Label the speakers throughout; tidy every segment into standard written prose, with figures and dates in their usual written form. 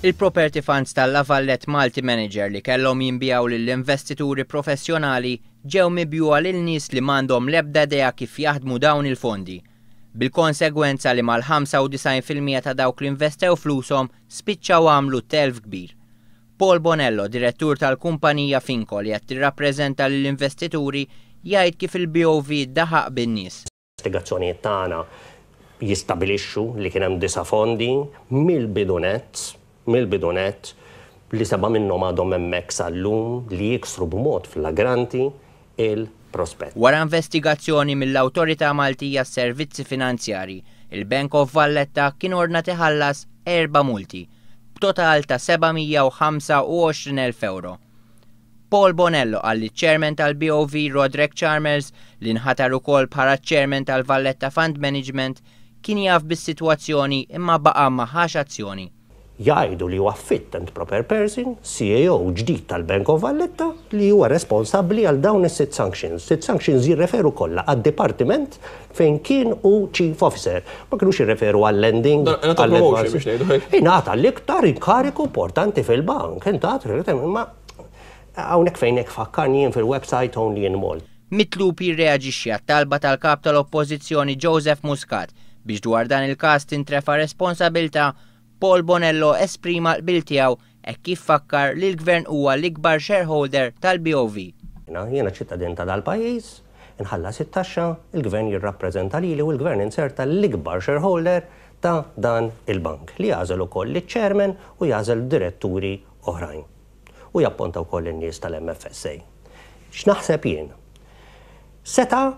Speaker 1: Il-property funds tal-La Valette Multi-Manager li kellhom jinbiegħu lill-investituri professjonali ġew mibjugħa lil nies li m'għandhom l-ebda idea kif jaħdmu dawn il-fondi. Bil-konsegwenza li mal-95% ta' dawk li investew flushom spiċċaw għamlu telf kbir. Paul Bonello, direttur tal-kumpanija Finco li qed tirrappreżenta lill-investituri, jgħid kif il-BOV daħaq bin-nies.
Speaker 2: Investigazzjonijiet tagħna jistabilixxu li kien hemm disa' fondi mill-bidu nett, mill-bidu nett, li seba' minnhom għadhom hemmhekk sal-lum li jiksru b'mod flagranti il-prospett.
Speaker 1: Wara investigazzjoni mill-Awtorità Maltija għas-Servizzi Finanzjarji, il-Bank of Valletta kien ordnat iħallas erba' multi, b'total ta' 725,000 ewro. Paul Bonello qal li ċ-Chairman tal-BOV Roderick Chalmers, li nħatar ukoll bħala ċ-Chairman tal-Valletta Fund Management, kien jaf bis-sitwazzjoni imma baqa' ma ħax azzjoni.
Speaker 2: Jgħidu li huwa fit and proper person, CEO ġdid tal-Bank of Valletta, li huwa responsabbli għal dawn is-sitt sanctions. Sitt sanctions jirreferu kollha għad-dipartiment fejn kien hu chief officer. Ma kinux jirreferu għal-lending.
Speaker 3: Ingħata promotion biex ngħidu hekk.
Speaker 2: Ingħata l-iktar inkariku importanti fil-bank. Ingħata, imma hawnhekk fejn hekk fakkarni jien fil-website Only in Malta.
Speaker 1: Mitlub jirreaġixxi għat-talba tal-Kap tal-Oppożizzjoni Joseph Muscat biex dwar dan il-każ tintrefa' responsabilità, Paul Bonello esprima l-qbil tiegħu hekk kif fakkar li l-Gvern huwa l-ikbar shareholder tal-BOV.
Speaker 2: Jiena ċittadin ta' dal-pajjiż, inħallas it-taxxa, il-Gvern jirrappreżenta lili u l-Gvern inzerta l-ikbar shareholder ta' dan il-bank li jagħżel ukoll liċ-chairman u jagħżel diretturi oħrajn. U japponta wkoll in-nies tal-MFSA. X'naħseb jien? Seta'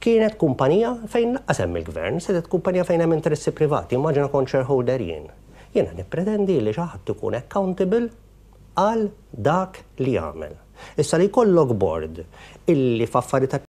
Speaker 2: kienet kumpanija fejn lanqas hemm il-Gvern, setgħet kumpanija fejn hemm interessi privati, immaġina kont shareholder jien. Jiena nippretendi li xi ħadd ikun accountable għal dak li jagħmel. Issa li jkollok board illi f'affarijiet ta'.